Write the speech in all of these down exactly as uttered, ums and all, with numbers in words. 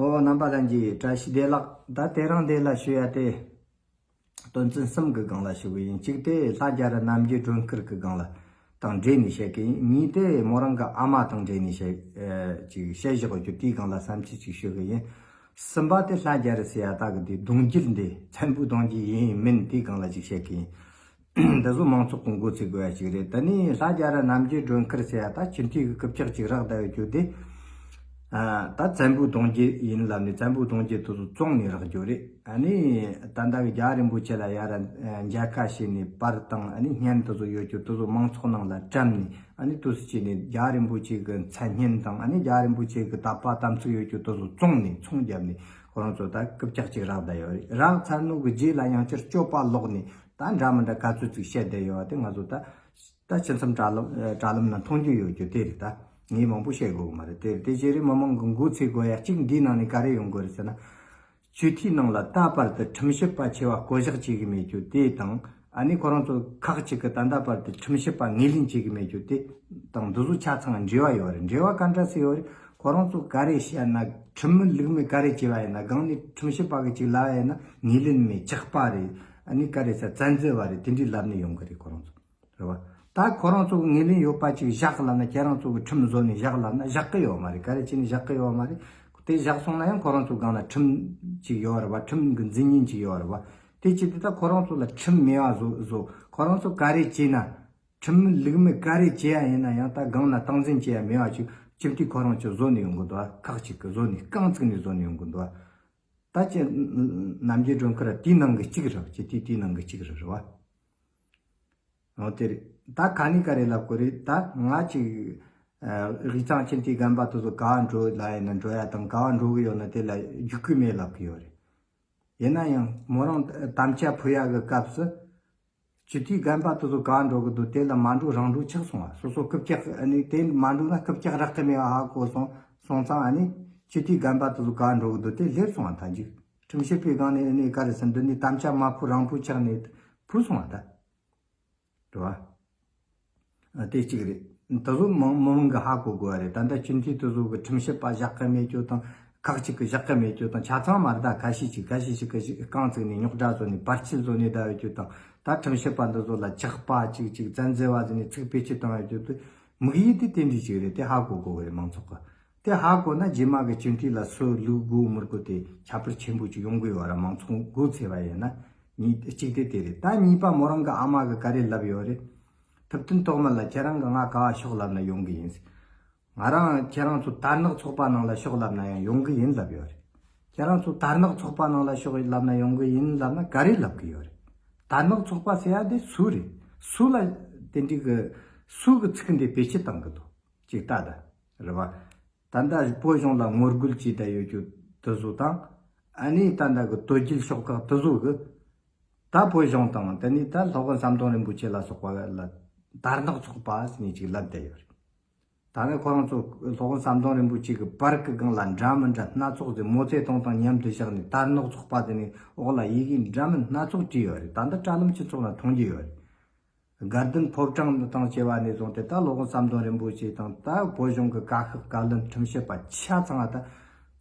ཨོ། རྣམ་པ་ལྷན་རྒྱས་བཀྲ་ཤིས་བདེ་ལེགས། ད་དེ་རིང་འདི་ལ་ཞུ་ཡ་དེ། དོན་ཚན་གསུམ་གི་སྒང་ལ་ཞུ་གི་ཡིན། གཅིག་དེ་ལྷ་རྒྱ་རི་རྣམ་རྒྱལ་སྒྲོན་དཀར་གི་སྒང་ལ་དང་འབྲེལ་ནས་བཤད་གི་ཡིན། གཉིས་དེ་མོ་རང་གི་ཨ་མ་དང་འབྲེལ་ནས་བཤད་ཨེ་ཅིག་བཤད་བཞག་རྒྱུ་དེའི་སྒང་ལ་བསམ་ཚུལ་ཅིག་ཞུ་གི་ཡིན། གསུམ་པ་དེ་ལྷ་རྒྱ་རི་ཟེར་ཡ་ད་གི་དེ་གདུང་རྒྱུད་འདི་བཙན་པོའི་གདུང་རྒྱུད་ཡིན་མིན་དེའི་སྒང་ལ་ཅིག་བཤད་གི་ཡིན། འདི་ཚོ་མང་ཚོགས་ཀྱི་མགོ་ཚོས་དགོས་ཡ་ཅིག་རེད། ད་ནི་ལྷ་རྒྱ་རི་རྣམ་རྒྱལ་སྒྲོན་དཀར་ཟེར་ཡ་ད་སྤྱི་འཐུས་ཀྱི་རྐུབ་བཀྱག་ཅིག་རག་བསྡད་ཡོད་རྒྱུ་དེ། ཨ། ད་བཙན་པོའི་གདུང་རྒྱུད་ཡིན་ལབ་ནས་བཙན་པོའི་གདུང་རྒྱུད་དེ་ཚོ་བཙོངས་ནས་རག་རྒྱུ་རེད། ཨ་ནི་ད་ལྟ་གི་རྒྱལ་བ་རིན་པོ་ཆེ་ལ་ཡ་ར་མཇལ་ཁ་བྱས་ནས་པར་དང་ཨ་ནི་བརྙན་དེ་ཚོ་ཡོད་རྒྱུ་དེ་ཚོ་མང་ཚོགས་ནང་ལ་བཀྲམ་ནས་ཨ་ནི་དུས་སུ་བྱས་ནས་རྒྱལ་བ་རིན་པོ་ཆེ་གི་མཚན་སྙན་དང་ཨ་ནི་རྒྱལ་བ་རིན་པོ་ཆེ་གི་དད་པ་དམ་ཚིག་ཡོད་རྒྱུ་དེ་ཚོ་བཙོངས་ནས་ཚོང་བརྒྱབ་ནས་ཁོ་རང་ཚོ་ད་རྐུབ་བཀྱག་ཅིག་རག་བསྡད་ཡོད་རེད། རག་ཚར་ནོ་གི་རྗེས་ལ་ཡང་བསྐྱར་སྤྱོད་པ་ལོག་ནས་ད་འདྲ་མི་འདྲ་ག་ཚོད་ཅིག་བཤད་བསྡད་ཡོད་པ་དེ་ང་ཚོ་ད། ད་ཕྱི་མཚམས་དྲ་ལམ་དྲ་ལམ་ན་མཐོང་རྒྱུ་ཡོད་རྒྱུ་དེ་རེད། ད་ངས་མང་པོ་བཤད་དགོས་གི་མ་རེད། དེ་རེད། དེ་བྱས་རེད། མི་མང་གི་མགོ་ཚོས་དགོས་ཡ་གཅིག་འདིའི་ནང་ནས་ག་རེ་ཡོང་དགོས་རེད་ཟེར་ན། སྤྱི་འཐུས་ནང་ལ་ད་བར་དུ་ཁྲིམས་ཞིབ་པ་ཆེ་བ་བསྐོ་གཞག་བྱེད་གི་མེད་རྒྱུ་དེ་དང་ཨ་ནི་ཁོ་རང་ཚོ་ཁག་ཅིག་གི་ད་ལྟ་བར་དུ་ཁྲིམས་ཞིབ་པ་ངོས་ལེན་བྱེད་གི་མེད་རྒྱུ་དེ་དང་འདི་ཚོ་ཆ་ཚང་འབྲེལ་བ་ཡོད་རེད། འབྲེལ་བ་ག་འདྲ་སེ་ཡོད་རེད། ཁོ་རང་ཚོ་ག་རེ་བཤད་ན་ཁྲིམས་མེད་ལུགས་མེད་ག་རེ་བྱས་པ་ཡིན་ན་སྒང་ནས་ཁྲིམས་ཞིབ་པ་གི་ཅིག་ལབ་ཡ་ཡིན་ན་ངོས་ལེན་མེད་ཇག་པ་རེད། ཨ་ནི་ག་རེ་ཟེར་བཙན་འཛུལ་བ་རེད། དེ་འདྲའི་ལབ་ནས་ཡོང་གི་རེད་ཁོ་རང་ཚོ། རེད་བ། ད་ཁོ་རང་ཚོ་གི་ངོས་ལེན་ཡོད་པ་ཅིག་བཞག་ལབ་ན་ཁྱེད་རང་ཚོ་གི་ཁྲིམས་བཟོ་ནས་བཞག་ལབ་ན་བཞག་གི་ཡོད་མ་རེད། ག་རེ་བྱས་ནས་བཞག་གི་ཡོད་མ་རེད། དེ་བཞག་སོང་ན་ཡང་ཁོ་རང་ཚོ་སྒང་ལ་ཁྲིམས་ཅིག་ཡོད་རེད་བ། ཁྲིམས་གི་འཛིན་ཉིན་ཅིག་ཡོད་རེད་བ། དེ་ཅི་དེ་ད་ཁོ་རང་ཚོ་ལ་ཁྲིམས་མེད་པ་བཟོ་བཟོ་ཁོ་རང་ཚོ་ག་རེ་བྱས་ན། ཁྲིམས་ལུགས་མེད་ག་རེ་བྱས་ཡ་ཡིན་ན་ཡང་ད་སྒང་ན་སྟངས་འཛིན་བྱས་ཡ་མེད་པ་ཅིག་སྤྱི་འཐུས་ཁོ་རང་ཚོས་བཟོ་ནས་ཡོང་གི་འདུག་ཁག་ཅིག་གིས་བཟོ་ནས་རྐང་བཙུགས་ནས་བཟོ་ནས་ཡོང་གི་འདུག་ད་ཅི་རྣམ་རྒྱལ་སྒྲོན་དཀར་དེའི་ནང་གི་གཅིག་རེད། སྤྱི་འཐུས་དེའི་ནང་གི་གཅིག་རེད་རེད་བ། འོ་དེ་རེད། ད་ག་ནས་ག་རེ་ལབ་དགོས་རེད། ད་ང་ཅིག་ཨ། དབུས་གཙང་སྤྱི་འཐུས་རྒན་པ་དེ་ཚོ་ག་བ་འགྲོ་ལ་ཡིན་ན་འགྲོ་ཡ་དང་ག་བ་འགྲོ་གི་ཡོད་ན་དེ་ལ་རྒྱུག་གི་མེད་ལབ་གི་ཡོད་རེད། ཡིན་ན་ཡང་མོ་རང་དམ་བཅའ་ཕུལ་ཡ་གི་སྐབས་སུ། སྤྱི་འཐུས་རྒན་པ་དེ་ཚོ་ག་བ་འགྲོ་གི་འདུག་དེ་ལ་མ་འགྲོ་རང་འགྲོ་ཆགས་སོང་བ། སོ་སོ་རྐུབ་བཀྱག་ཨ་ནི་དེ་མ་འགྲོ་ན་རྐུབ་བཀྱག་རག་གི་མེད་པ་ཧ་གོ་སོང་སོང་ཙང་ཨ་ནི་སྤྱི་འཐུས་རྒན་པ་དེ་ཚོ་ག་བ་འགྲོ་གི་འདུག་དེ་སླེབས་སོང་བ། ད་འཇིག་ཁྲིམས་ཞིབ་པའི་སྒང་ནས་ཨ་ནི་ག་རེ་ཟེར་འདི་ནི་དམ་བཅའ་མ་ཕུལ་རང་འགྲོ་ཆགས་ནས་ཕུལ་སོང་བ་ད། རེད་བ། ཨ། དེ་གཅིག་རེད། དེ་ཚོ་མང་མི་མང་གི་ཧ་གོ་དགོས་པ་རེད། ད་ལྟ་སྤྱི་འཐུས་དེ་ཚོ་གི་ཁྲིམས་ཞིབ་པ་བཞག་གི་མེད་རྒྱུ་དང་ཁག་ཅིག་གི་བཞག་གི་མེད་རྒྱུ་དང་ཆ་ཚང་མ་རེད། ད་ཁ་ཤས་ཅིག་ཁ་ཤས་ཅིག་གི་རྐང་བཙུགས་ནས་རྙོག་དྲ་བཟོ་ནས་བར་ཆད་བཟོ་ནས་བསྡད་ཡོད་རྒྱུ་དང་ད་ཁྲིམས་ཞིབ་པ་འདི་ཚོ་ལ་ཇག་པ་ཅིག་ཅིག་བཙན་འཛུལ་བ་ཟེར་ནས་ཚིག་བེད་སྤྱོད་བཏང་ཡོད་རྒྱུ་དེ་དམིགས་ཡུལ་དེ་དེ་འདྲ་ཅིག་རེད། དེ་ཧ་གོ་དགོས་པ་རེད་མང་ཚོགས་གི། དེ་ཧ་གོ་ན་རྗེས་མ་གི་སྤྱི་འཐུས་ལ་སུ་བླུག་དགོས་མི་དགོས་དེ་ཁྱད་པར་ཆེན་པོ་ཅིག་ཡོང་གི་ཡོད་ར། མང་ཚོགས་མགོ་ཚོས་པ་ཡིན་ན། གཉིས་གཅིག་དེ་དེ་རེད། ད་གཉིས་པ་མོ་རང་གི་ཨ་མ་གི་ག་རེ་ལབ་ཡོད་རེད། ཐུབ་བསྟན་ཐོགས་མེད་ལ་ཁྱེད་རང་གི་ང་ག་བ་ཤོག་ལབ་ན་ཡོང་གི་ཡིན། ང་རང་ཁྱེད་རང་ཚོ་དར་ནག་ཚོགས་པ་ནང་ལ་ཤོག་ལབ་ན་ཡང་ཡོང་གི་ཡིན་ལབ་ཡོད་རེད། ཁྱེད་རང་ཚོ་དར་ནག་ཚོགས་པ་ནང་ལ་ཤོག་ལབ་ན་ཡོང་གི་ཡིན་ལབ་ན་ག་རེ་ལབ་གི་ཡོད་རེད། དར་ནག་ཚོགས་པ་ཟེར་ཡ་དེ་སུ་རེད། སུ་ལ་དེ་འདྲའི་གི་སུ་གི་ཚིག་འདི་བེད་སྤྱོད་བཏང་གི་འདུག་ཅིག་ལྟ་ད། རེད་བ། ད་ལྟ་བོད་གཞུང་ལ་ངོ་རྒོལ་བྱས་བསྡད་ཡོད་རྒྱུ་དེ་ཚོ་དང་། ཨ་ནི་ད་ལྟ་གི་དོལ་རྒྱལ་ཤོག་ཁག་དེ་ཚོ་གི་ད་བོད་གཞུང་དང་དེ་ནས་ད་སློབ་དཔོན་ཟམ་གདོང་རིན་པོ་ཆེ་ལ་སོགས་པ་ལ་དར་ནག་ཚོགས་པ་ཟེར་ནས་ཅིག་ལབ་བསྡད་ཡོད་རེད། ད་ནི་ཁོ་རང་ཚོ་སློབ་དཔོན་ཟམ་གདོང་རིན་པོ་ཆེ་གི་པར་གི་སྒང་ལ་འདྲ་མི་འདྲ་སྣ་ཚོགས་ཟེར་མའོ་ཙེ་ཏུང་དང་མཉམ་དུ་བཞག་ནས་དར་ནག་ཚོགས་པ་དེ་ནས་འོག་ལ་ཡི་གེ་འདྲ་མིན་སྣ་ཚོགས་བྲིས་ཡོད་རེད། ད་ལྟ་དྲ་ལམ་སྤྱི་ཚོགས་ལ་མཐོང་རྒྱུ་ཡོད་རེད། དགའ་ལྡན་ཕོ་བྲང་དང་བཅས་པ་ནས་བཟུང་སྟེ་ད་སློབ་དཔོན་ཟམ་གདོང་རིན་པོ་ཆེ་དང་ད་བོད་གཞུང་གི་བཀའ་ཤག་བཀའ་བློན་ཁྲིམས་ཞིབ་པ་ཆ་ཚང་བ་ད་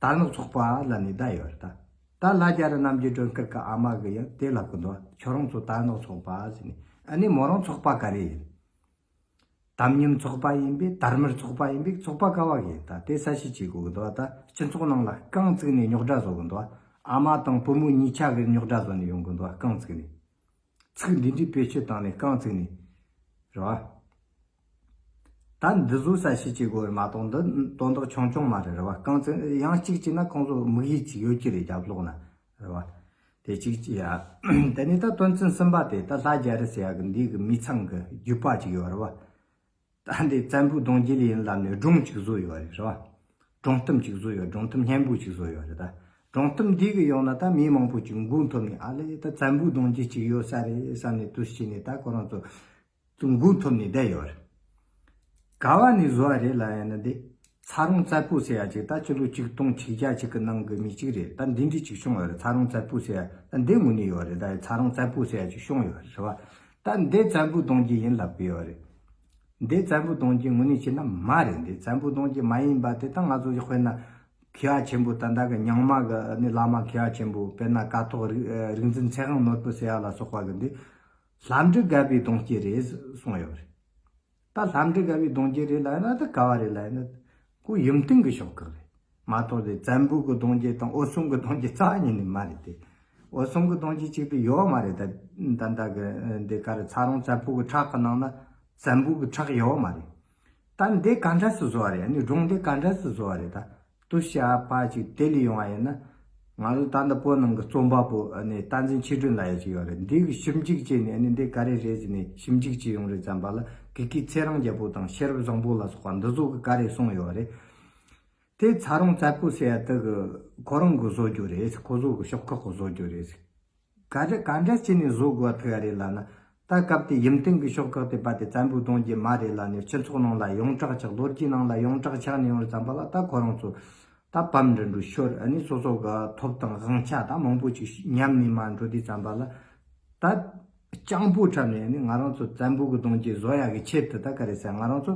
དར་ནག་ཚོགས་པ་ལབ་ནས་བསྡད་ཡོད་རེད། ད་ད་ལྷ་རྒྱ་རི་རྣམ་རྒྱལ་སྒྲོལ་དཀར་གི་ཨ་མ་གི་ཡང་དེ་ལབ་གི་འདུག་ཁྱོད་རང་ཚོ་དར་ནག་ཚོགས་པ་ཟེར་ནས། ཨ་ནི་མོ་རང་ཚོགས་པ་ག་རེ་ཡིན། དམ་ཉམས་ཚོགས་པ་ཡིན་པས་དར་དམར་ཚོགས་པ་ཡིན་པས་ཚོགས་པ་ག་བ་གི་ཡིན། ད་དེ་གསལ་བཤད་བྱེད་དགོས་གི་འདུག་ད་སྤྱི་ཚོགས་ནང་ལ་རྐང་བཙུགས་ནས་རྙོག་དྲ་བཟོ་གི་འདུག་ཨ་མ་དང་བུ་མོ་གཉིས་ཆ་གི་རྙོག་དྲ་བཟོ་ནས་ཡོང་གི་འདུག་རྐང་བཙུགས་ནས། ཚིག་འདི་འདྲའི་བེད་སྤྱོད་བཏང་ནས་རྐང་བཙུགས་ནས། རེད་བ། ད་འདི་ཚོ་གསལ་བཤད་བྱེད་དགོས་རེད་མ་གཏོགས་འདི་དོན་དག་ཆུང་ཆུང་མ་རེད། རེད་བ། རྐང་བཙུགས་ཡང་གཅིག་བྱས་ན་ཁོང་ཚོ་དམིགས་ཡུལ་གཅིག་ཡོད་ཀྱི་རེད། རྒྱབ་ལོགས་ན། རེད་བ། དེ་གཅིག་བྱས་ཡ། དེ་ནས་ད་དོན་ཚན་གསུམ་པ་དེ་ད་ལྷ་རྒྱ་རི་ཟེར་ཡ་གི་འདི་གི་མི་ཚང་གི་རྒྱུད་པ་གཅིག་ཡོད་རེད་བ། ད་འདི་བཙན་པོའི་གདུང་རྒྱུད་ལ་ཡིན་ལབ་ནས་སྒྲུང་གཅིག་བཟོས་ཡོད་རེད། རེད་བ། སྒྲུང་གཏམ་གཅིག་བཟོས་ཡོད། སྒྲུང་གཏམ་སྙན་པོ་གཅིག་བཟོས་ཡོད་རེད། ད་སྒྲུང་གཏམ་འདི་གི་ཡོང་ན་ད་མི་མང་པོ་གཅིག་མགོ་འཐོམ་ནས་ཨ་ལས་ད་བཙན་པོའི་གདུང་རྒྱུད་གཅིག་ཡོད་ས་རེད་བསམ་ནས་དུས་ཕྱིན་ནས་ད་ཁོ་རང་ཚོ་མགོ་འཐོམ་ནས་བསྡད་ཡོད་རེད། ག་བ་ནས་བཟོ་བ་རེད་ལབ་ཡ་ན་འདི། ཚ་རོང་བཙད་པོ་ཟེར་ཡ་ཅིག་ད་ཕྱི་ལོ་ཆིག་སྟོང་ཆིག་བརྒྱ་ཅིག་གི་ནང་གི་མི་གཅིག་རེད། ད་འདི་འདྲ་ཅིག་བྱུང་ཡོད་རེད། ཚ་རོང་བཙད་པོ་ཟེར་ཡ་ད་འདི་ངོས་ནས་ཡོད་རེད། ད་ཚ་རོང་བཙད་པོ་ཟེར་ཡ་ཅིག་བྱུང་ཡོད་རེད། རེད་བ། ད་འདི་བཙན་པོའི་གདུང་རྒྱུད་ཡིན་ལབ་གི་ཡོད་རེད། འདི་བཙན་པོའི་གདུང་རྒྱུད་ངོས་ནས་བྱས་ན་མ་རེད། འདི་བཙན་པོའི་གདུང་རྒྱུད་མ་ཡིན་པ་དེ་ད་ང་ཚོ་ཡི་དཔེར་ན། མཁས་པ་ཆེན་པོ་ད་ལྟ་གི་རྙིང་མ་གི་ནི་བླ་མ་མཁས་པ་ཆེན་པོ་དཔེར་ན་ཀཿཐོག་རིག་རིག་འཛིན་ཚེ་དབང་ནོར་བུ་ཟེར་ཡ་ལ་སོགས་པ་གི་འདི་ལྷ་འབྲི་དགའ་བའི་གདུང་རྒྱུད་རེད་གསུངས་ཡོད་རེད། ད་ལྷ་འབྲི་དགའ་བའི་གདུང་རྒྱུད་རེད་ལ་ཡིན་ན་ད་ག་བ་རེད་ལ་ཡིན་ན་ཁོ་ཡུམ་བརྟན་གི་ཤོག་ཁག་རེད་མ་གཏོགས་དེ་བཙན་པོ་གི་གདུང་རྒྱུད་དང་འོད་སྲུང་གི་གདུང་རྒྱུད་རྩ་བ་ཉིད་ནས་མ་རེད་དེ། འོད་སྲུང་གི་གདུང་རྒྱུད་གཅིག་དེ་ཡོད་མ་རེད་ད། ད་ལྟ་གི་འདི་ག་རེ་ཚ་རོང་བཙན་པོ་གི་ཁྲག་གི་ནང་ན་བཙན་པོ་གི་ཁྲག་ཡོད་མ་རེད། ད་འདི་ག་འདྲ་སེ་བཟོ་བ་རེད། ཨ་ནི་སྒྲུང་འདི་ག་འདྲ་སེ་བཟོ་བ་རེད་ད། དུ་བྱ་བ་ཅིག་དེ་ལས་ཡོང་བ་ཡིན་ན། ང་ཚོ་ད་ལྟ་བོད་ནང་གི་རྩོམ་པ་པོ་ཨ་ནི་བསྟན་འཛིན་ཆོས་སྒྲོན་ལགས་ཡ་ཅིག་ཡོད་རེད། འདི་གི་ཞིབ་འཇུག་བྱས་ནས་ཨ་ནི་འདི་ག་རེ་རེད་ཟེར་ནས་ཞིབ་འཇུག་བྱས་ཡོང་རེད་ཙམ་པ་ལ་ཀི་ཀི་ཚེ་རིང་རྒྱལ་པོ་དང་ཤེས་རབ་བཟང་པོ་ལ་སོགས་པ་འདི་ཚོ་གི་ག་རེ་གསུངས་ཡོད་རེད། དེ་ཚ་རོང་བཙན་པོ་ཟེར་ཡ་དེ་གི་ཁོ་རང་གི་བཟོ་རྒྱུ་རེད། ཁོ་ཚོ་གི་ཤོག་ཁག་གི་བཟོ་རྒྱུ་རེད། ག་འདྲ་ག་འདྲ་བྱས་ནས་བཟོ་དགོས་ཐུག་ཡ་རེད་ལབ་ན། ད་སྐབས་དེ་ཡུམ་བརྟན་གྱི་ཤོག་ཁག་དེ་པ་དེ་བཙན་པོའི་གདུང་རྒྱུད་མ་རེད་ལབ་ནས་སྤྱི་ཚོགས་ནང་ལ་ཡོངས་གྲགས་ཆགས། ལོ་རྒྱུས་ནང་ལ་ཡོངས་གྲགས་ཆགས་ནས་ཡོང་རེད་ཙམ་པ་ལ་ད་ཁོ་རང་ཚོ་ད་བམ་འདྲ་འདྲ་ཤོར། ཨ་ནི་སོ་སོ་གི་ཐོབ་དང་དབང་ཆ་ད་མང་པོ་ཅིག་ཉམས་ནས་མར་འགྲོ་དུས་ཙམ་པ་ལ། ད་སྤྱང་པོ་འཁྲབ་ནས་ཨ་ནི་ང་རང་ཚོ་བཙན་པོ་གི་གདུང་རྒྱུད་བཟོ་ཡ་གི་ཆེད་དུ་ད་ག་རེ་ཟེར། ང་རང་ཚོ་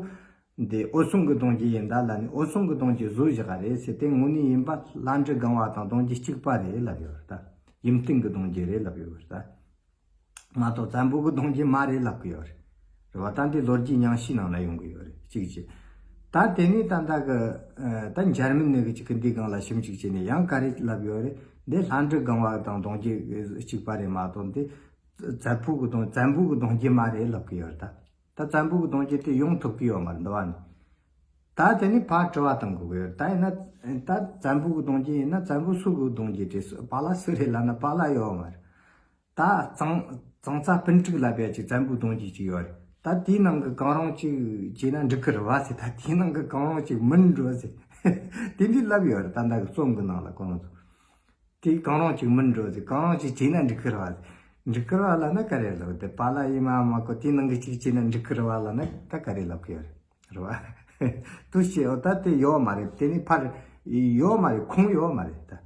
འདི་འོད་སྲུང་གི་གདུང་རྒྱུད་ཡིན་ད་ལབ་ནས་འོད་སྲུང་གི་གདུང་རྒྱུད་བཟོས་བཞག་ག་རེད་ཟེར། དེ་དངོས་གནས་ཡིན་པ་ལྷ་འབྲི་སྒང་བ་དང་གདུང་རྒྱུད་གཅིག་པ་རེད་ལབ་ཡོད་རེད་ད། ཡུམ་བརྟན་གི་གདུང་རྒྱུད་རེད་ལབ་ཡོད་རེད་ད། མ་གཏོགས་བཙན་པོ་གི་གདུང་རྒྱུད་མ་རེད་ལབ་གི་ཡོད་རེད། རེད་བ། ད་འདི་ལོ་རྒྱུས་རྙིང་ཤོས་ནང་ན་ཡོང་གི་ཡོད་རེད། གཅིག་བྱས། ད་དེ་ནས་ད་ལྟ་གི་ཨ་ད་འཇར་མན་ནས་གི་ཅིག་གི་འདི་སྒང་ལ་ཞིབ་འཇུག་བྱས་ནས་ཡང་ག་རེ་ལབ་ཡོད་རེད། འདི་ལྷ་འབྲི་སྒང་བ་དང་གདུང་རྒྱུད་གཅིག་པ་རེད་མ་གཏོགས་འདི་བཙན་པོ་གི་གདུང་བཙན་པོ་གི་གདུང་རྒྱུད་མ་རེད་ལབ་གི་ཡོད་རེད་ད། ད་བཙན་པོ་གི་གདུང་རྒྱུད་དེ་ཡོང་ཐུབ་གི་ཡོད་མ་རེད་འདི་བ་ནི། ད་དེ་ནི་ཕར་དྲི་བ་བཏང་དགོས་ཀྱི་ཡོད། ད་ཡིན་ན་ད་བཙན་པོ་གི་གདུང་རྒྱུད་ཡིན་ན་བཙན་པོ་སུ་གི་གདུང་རྒྱུད་རེད། སུ་པཱ་ལགས་སུ་རེད་ལབ་ན་པཱ་ལགས་ཡོད་མ་རེད། ད་གཙང་གཙང་རྩ་སྤུན་དཀྲུག་ལབ་ཡ་ཅིག་བཙན་པོའི་གདུང་རྒྱུད་ཅིག་ཡོད་རེད། ད་དེའི་ནང་གི་གང་རུང་ཅིག་བྱས་ན་འགྲིག་གི་རེད་བ་ཟེར། ད་དེའི་ནང་གི་གང་རུང་ཅིག་མིན་འགྲོ་ཟེར། དེ་འདྲའི་ལབ་ཡོད་རེད། ད་ལྟ་གི་རྩོམ་གི་ནང་ལ་གང་རུང་ཚོ། དེ་གང་རུང་ཅིག་མིན་འགྲོ་ཟེར། གང་རུང་ཅིག་བྱས་ན་འགྲིག་གི་རེད་བ། འགྲིག་གི་རེད་བ་ལབ་ན་ག་རེ་ལབ། དེ་པཱ་ལགས་ཡིན་མ་མ་གོ་དེའི་ནང་གི་ཅིག་བྱས་ན་འགྲིག་གི་རེད་བ་ལབ་ན་ད་ག་རེ་ལབ་གི་ཡོད་རེད། རེད་བ། དུ་ཞེས་འོ་ད་དེ་ཡོད་མ་རེད། དེ་ནི་ཕར་ཡོད་མ་རེད། ཁུངས་ཡོད་མ་རེད་ད།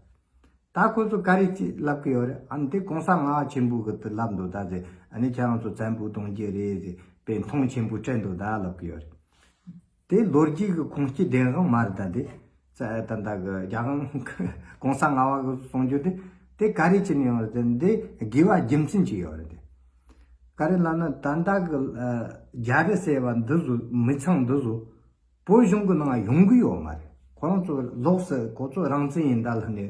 ད་ཁོ་ཚོ་ག་རེ་ཅིག་ལབ་གི་ཡོད་རེད། ཨ་ནི་དེ་གོང་ས་ལྔ་པ་ཆེན་པོ་གི་དུ་ལབ་འདུག་ད་ཟེར། ཨ་ནི་ཁྱེད་རང་ཚོ་བཙན་པོའི་གདུང་རྒྱུད་རེད་ཟེར་པའི་མཐོང་ཆེན་པོ་སྤྲད་འདུག་ད་ལབ་གི་ཡོད་རེད། དེ་ལོ་རྒྱུས་ཀྱི་ཁུངས་སྐྱེལ་བདེན་དཔང་མ་རེད་ད། དེ་ད་ལྟ་གི་རྒྱ་གང་གོང་ས་ལྔ་པ་གི་གསུང་རྒྱུ་དེ་དེ་ག་རེ་བྱས་ནས་ཡོང་རེད་དེ། འདི་དགོས་པ་རྒྱུ་མཚན་ཅིག་ཡོད་རེད་དེ། ག་རེ་ལབ་ན་ད་ལྟ་གི་ཨ་རྒྱ་རི་ཟེར་བ་འདི་ཚོ་མི་ཚང་འདི་ཚོ་བོད་གཞུང་གི་ནང་ཡོང་གི་ཡོད་མ་རེད། ཁོ་རང་ཚོ་ལོགས་སུ་ཁོ་ཚོ་རང་བཙན་ཡིན་ད་ལབ་ནས་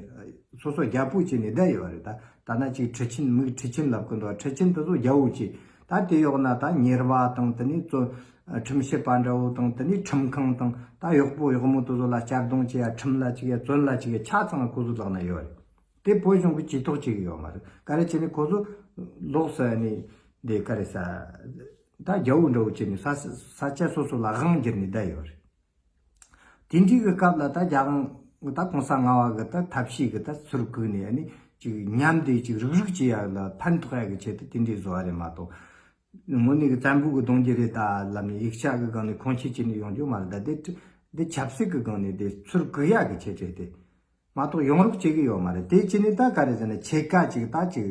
སོ་སོ་རྒྱལ་པོ་བྱས་ནས་བསྡད་ཡོད་རེད་ད། ད་ན་ཅིག་ཁྲི་ཆེན་མིག་ཁྲི་ཆེན་ལབ་གི་འདུག་ཁྲི་ཆེན་དེ་ཚོ་རྒྱལ་པོ་བྱས། ད་དེ་འོག་ན་ད་གཉེར་པ་དང་དེ་ནས་བཙོན་ཁྲིམས་ཞིབ་པ་འདྲ་བོ་དང་དེ་ནས་ཁྲིམས་ཁང་དང་ད་གཡོག་པོ་གཡོག་མོ་དེ་ཚོ་ལ་གཅར་རྡུང་བྱེད་ཡ། ཁྲིམས་ལ་གཅིག་ཡ་བཙོན་ལ་གཅིག་ཡ་ཆ་ཚང་ཁོ་ཚོ་ལག་ན་ཡོད་རེད། དེ་བོད་གཞུང་གི་ཇུས་གཏོགས་བྱེད་གི་ཡོད་མ་རེད། ག་རེ་བྱས་ནས་ཁོ་ཚོ་ལོགས་སུ་ནས་དེ་ག་རེ་ཟ་ད་རྒྱལ་པོ་འདྲ་བོ་བྱས་ནས་ས་ས་ཆ་སོ་སོ་ལ་དབང་བསྒྱུར་ནས་བསྡད་ཡོད་རེད། དེ་འདྲའི་གི་སྐབས་ལ་ད་རྒྱ་གང་ད་གོང་ས་ལྔ་པ་གི་ད་ཐབས་ཤེས་གི་ད་ཚུར་བཀུག་ནས་ཨ་ནི་ཅིག་ཉམས་དེ་ཅིག་རུག་རུག་བྱེད་ཡ་ལ་ཕན་ཐོགས་ཡ་གི་ཆེད་དུ་དེ་འདྲའི་བཟོ་བ་རེད་མ་གཏོགས། དངོས་གནས་གི་བཙན་པོ་གི་གདུང་རྒྱུད་རེད་ད་ལབ་ནས་ཡིག་ཆ་གི་སྒང་ནས་ཁུངས་སྐྱེལ་བྱས་ནས་ཡོང་རྒྱུ་མ་རེད་ད། དེ་དེ་ཆབ་སྲིད་གི་སྒང་ནས་དེ་ཚུར་བཀུག་ཡ་གི་ཆེད་རེད་དེ། མ་གཏོགས་ཡོང་རོགས་བྱེད་ཀྱི་ཡོད་མ་རེད། དེ་བྱས་ནས་ད་ག་རེ་ཟེར་ན་ཕྱེད་ཀ་ཅིག་ད་ཅིག་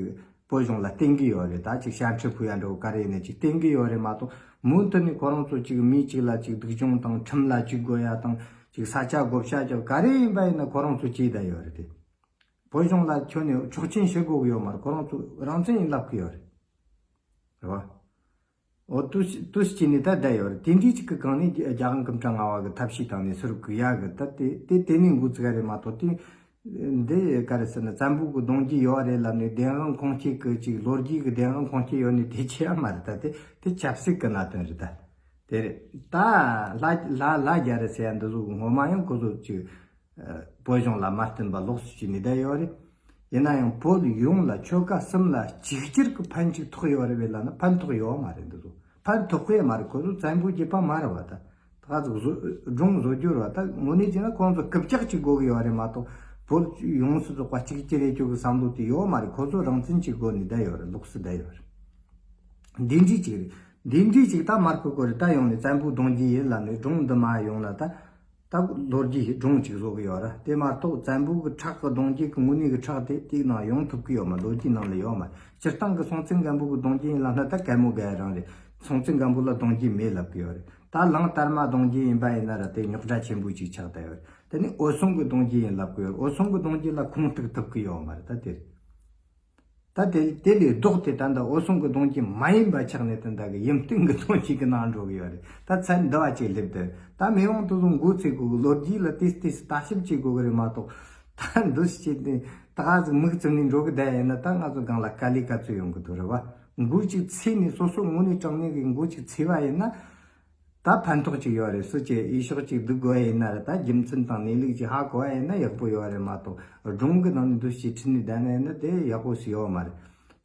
བོད་གཞུང་ལ་བརྟེན་གྱི་ཡོད་རེད། ད་ཅིག་ཞབས་ཁྲི་ཕུལ་ཡ་འདྲ་བོ་ག་རེ་ཡིན་ན་ཅིག་བརྟེན་གྱི་ཡོད་རེད་མ་གཏོགས། མུ་མཐུད་ནས་ཁོ་རང་ཚོ་ཅིག་མི་གཅིག་ལ་ཅིག་སྡུག་སྦྱོང་དང་ཁྲིམས་ལ་ཅིག་དགོས་ཡ་དང་ཅིག་ས་ཆ་བགོ་བཤའ་རྒྱག་ག་རེ་ཡིན་པ་ཡིན་ན་ཁོ་རང་ཚོ་བྱས་བསྡད་ཡོད་རེད་དེ། བོད་གཞུང་ལ་ཁྱོན་ནས་ཆོག་མཆན་ཞུ་དགོས་ཀྱི་ཡོད་མ་རེད། ཁོ་རང་ཚོ་རང་བཙན་ཡིན་ལབ་ཀྱི་ཡོད་རེད། རེད་བ། འོ་དུ་དུ་ཞིག་ནས་ད་བསྡད་ཡོད་རེད། དེ་འདྲའི་ཅིག་གི་སྒང་ནས་རྒྱ་གར་སྐུ་ཕྲེང་ལྔ་པ་གི་ཐབས་ཤེས་བཏང་ནས་ཚུར་བཀུག་ཡ་གི་ད་དེ་དེ་དེ་ནས་འགོ་བཙུགས་ཡ་རེད་མ་གཏོགས། དེ་འདི་ག་རེ་ཟེར་ན་བཙན་པོ་གི་གདུང་རྒྱུད་ཡོད་རེད་ལབ་ནས་བདེན་དཔང་ཁུངས་སྐྱེལ་གི་ཅིག་ལོ་རྒྱུས་གི་བདེན་དཔང་ཁུངས་སྐྱེལ་ཡོད་ནས་དེ་བྱས་ཡ་མ་རེད། ད་དེ་དེ་ཆབ་སྲིད་གི་གནད་དོན་རེད་ད། དེ་རེད་ད། ལྷ་ལྷ་ལྷ་རྒྱ་རི་ཟེར་ཡ་འདི་ཚོ་ངོ་མ་ཡང་ཁོ་ཚོ་ཅིག་བོད་གཞུང་ལ་མ་བརྟེན་པ་ལོགས་སུ་བྱས་ནས་བསྡད་ཡོད་རེད། ཡིན་ན་ཡང་བོད་ཡོངས་ལ་ཆོལ་ཁ་གསུམ་ལ་གཅིག་གྱུར་གྱི་ཕན་ཅིག་ཐོགས་ཡོད་རེད་པས་ལབ་ན་ཕན་ཐོགས་ཡོད་མ་རེད། འདི་ཚོ་ཕན་ཐོགས་གི་མ་རེད། ཁོ་ཚོ་བཙན་པོའི་རྒྱུད་པ་མ་རེད་བ། ད་ད་ག་ཚོད་བཟོ་སྒྲུང་བཟོ་རྒྱུ་རེད་བ། ད་དངོས་གནས་བྱས་ན་ཁོང་ཚོ་རྐུབ་བཀྱག་ཅིག་དགོས་གི་ཡོད་རེད་མ་གཏོགས། བོད་ཡོངས་སུ་རྫོགས་པ་གཅིག་གྱུར་རེད་ཅོག་གི་བསམ་བློ་དེ་ཡོད་མ་རེད། ཁོ་ཚོ་རང་བཙན་ཅིག་དགོས་ནས་བསྡད་ཡོད་རེད། ལོགས་སུ་བསྡད་ཡོད་རེད། འདི་འདྲའི་ཅིག་རེད། འདི་འདྲའི་ཅིག་ད་མར་ཁུ་ཁོ་རེད། ད་ཡོང་ནས་བཙན་པོའི་གདུང་རྒྱུད་ཡིན་ལབ་ནས་སྒྲུང་འདི་མ་ཡོང་ན་ད། ད་ལོ་རྒྱུས་སྒྲུང་ཅིག་བཟོ་གི་ཡོད་ར། དེ་མ་གཏོགས་བཙན་པོ་གི་ཁྲག་གི་གདུང་རྒྱུད་ཀྱི་དངོས་གནས་ཀྱི་ཁྲག་དེ་དེའི་ནང་ཡོང་ཐུབ་ཀྱི་ཡོད་མ། ལོ་རྒྱུས་ནང་ལ་ཡོད་མ། སྤྱིར་བཏང་གི་སྲོང་བཙན་སྒམ་པོ་གི་གདུང་རྒྱུད་ཡིན་ལབ་ན་ད་གད་མོ་བགད་རང་རེད། སྲོང་བཙན་སྒམ་པོ་ལ་གདུང་རྒྱུད་མེད་ལབ་ཀྱི་ཡོད་རེད། ད་གླང་དར་མ་གདུང་རྒྱུད་ཡིན་པ་ཡིན་ན་ར་དེ་རྙོག་དྲ་ཆེན་པོ་ཅིག་ཆགས་བསྡད་ཡོད་རེད། དེ་ནི་འོད་སྲུང་གི་གདུང་རྒྱུད་ཡིན་ལབ་གི་ཡོད་རེད། འོད་སྲུང་གི་གདུང་རྒྱུད་ལ་ཁུངས་གཏུག་ཐུབ་གི་ཡོད་མ་རེད། ད་དེ་རེད། ད་དེ་དེ་ལས་ལྡོག་སྟེ་ད་ལྟ་འོད་སྲུང་གི་གདུང་རྒྱུད་མ་ཡིན་པ་ཆགས་ནས་དེ་འདྲ་གི་ཡུམ་བརྟན་གྱི་གདུང་རྒྱུད་ཀྱི་ནང་འགྲོ་གི་ཡོད་རེད། ད་ཚན་འདི་བ་ཅིག་སླེབས་དེ་ད་མི་དབང་དེ་ཚོ་མགོ་ཚོས་དགོས་གི། ལོ་རྒྱུས་ལ་ཏིས་ཏིས་ལྟ་ཞིབ་བྱེད་དགོས་གི་རེད་མ་གཏོགས། ད་འདུ་བྱེད་དེ་ད་ག་ཟིག་མིག་བཙུམ་ནས་འགྲོ་གི་བསྡད་ཡིན་ན་ད་ང་ཚོ་སྒང་ལ་དཀའ་ལས་ག་ཚོད་ཡོང་གི་འདུག་རེད་བ། མགོ་ཅིག་ཚོས་ནས་སོ་སོ་དངོས་གནས་དྲང་གནས་ཀྱི་མགོ་ཅིག་ཚོས་པ་ཡིན་ན། ད་ཕན་ཐོགས་ཅིག་ཡོད་རེད། སུ་ཅིག་ཡུལ་ཕྱོགས་ཅིག་སྡུག་དགོས་ཡིན་ན་རེད། ད་རྒྱུ་མཚན་དང་གནས་ལུགས་ཅིག་ཧ་གོ་བ་ཡིན་ན་ཡག་པོ་ཡོད་རེད་མ་གཏོགས། སྒྲུང་གི་ནང་ནས་འདུ་ཤེས་ཁྲིད་ནས་བསྡད་ན་ཡིན་ན་དེ་ཡག་པོ་ཞིག་ཡོད་མ་རེད།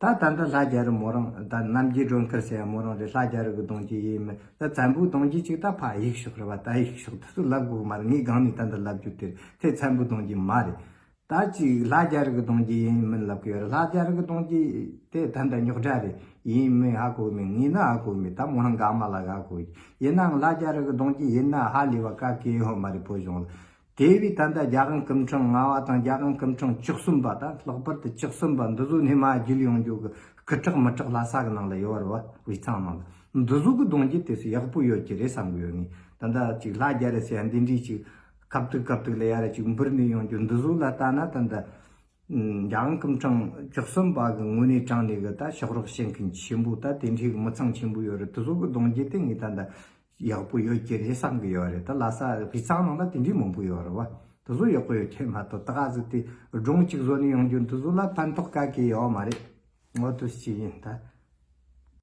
ད་ད་ལྟ་ལྷ་རྒྱ་རི་མོ་རང་ད་རྣམ་རྒྱལ་སྒྲོལ་དཀར་ཟེར་ཡ་མོ་རང་རེད། ལྷ་རྒྱ་རི་གི་གདུང་རྒྱུད་ཡིན་མིན་ད་བཙན་པོའི་གདུང་རྒྱུད་ཅིག་ད་ཕ་ཡིག་ཤོག་རེད་བ། ད་ཡིག་ཤོག་དེ་ཚོ་ལབ་དགོས་མ་རེད། ངས་སྒང་ནས་ད་འདི་ལབ་རྒྱུ་དེ་རེད། དེ་བཙན་པོའི་གདུང་རྒྱུད་མ་རེད། ད་ཅིག་ལྷ་རྒྱ་རི་གི་གདུང་རྒྱུད་ཡིན་མིན་ལབ་གི་ཡོད་རེད། ལྷ་རྒྱ་རི་གི་གདུང་རྒྱུད་དེ་ད་ལྟ་རྙོག་དྲ་རེད། ཡིན་མིན་ཧ་གོ་མེད། ངས་ན་ཧ་གོ་མེད། ད་མོ་རང་འགའ་མ་ལ་ཧ་གོ་ཡིན། ཡིན་ནའང་ལྷ་རྒྱ་རི་གི་གདུང་རྒྱུད་ཡིན་ན་ཧ་ལས་པ་ག་གེ་ཡོད་མ་རེད། བོད་གཞུང་ལ་དེ་བས་ད་ལྟ་རྒྱལ་དབང་སྐུ་ཕྲེང་ལྔ་བ་དང་རྒྱལ་དབང་སྐུ་ཕྲེང་བཅུ་གསུམ་པ་དང་ལྷག་པར་དུ་བཅུ་གསུམ་པ་འདི་ཚོ་ནས་མར་བརྒྱུད་ཡོང་རྒྱུ་གི་སྐུ་དྲག་མི་དྲག་ལྷ་ས་གི་ནང་ལ་ཡོད་རེད་བ། དབུས་གཙང་ནང་ལ་འདི་ཚོ་གི་གདུང་རྒྱུད་དེ་ཚོ་ཡག་པོ་ཡོད་ཀྱི་རེད་བསམ་གི་ཡོད། ངས་ད་ལྟ་ཅིག་ལྷ་རྒྱ་རི་ཟེར་ཡ་འདི་འདྲའི་ཅིག་ཁ་བཏུག་ཁ་བཏུག་ལ་ཡ་ར་ཅིག་འབུར་ནས་ཡོང་རྒྱུ་འདི་ཚོ་ལ་ལྟ་ན་ད་ལྟ་རྒྱལ་དབང་སྐུ་ཕྲེང་བཅུ་གསུམ་པ་གི་དངོས་གནས་དྲང་གནས་གི་ད་ཕྱག་རོགས་བྱེད་མཁན་ཆེན་པོ་ད་དེ་འདྲའི་གི་མི་ཚང་ཆེན་པོ་ཡོད་རེད། དེ་ཚོ་གི་གདུང་རྒྱུད་དེ་ངས་ད་ལྟ་ཡག་པོ་ཡོད་ཀྱི་རེད་བསམ་གི་ཡོད་རེད། ད་ལྷ་ས་དབུས་གཙང་ནང་ལ་དེ་འདྲའི་མང་པོ་ཡོད་རེད་བ། དེ་ཚོ་ཡག་པོ་ཡོད་ཀྱི་མ་གཏོགས་ད་ག་ཟིག་དེ་སྒྲུང་གཅིག་བཟོ་ནས་ཡོང་རྒྱུ་འདི་ཚོ་ལ་ཕན་ཐོགས་ག་གེ་ཡོད་མ་རེད། ངོ་དེ་ཅི་ཡིན་ད།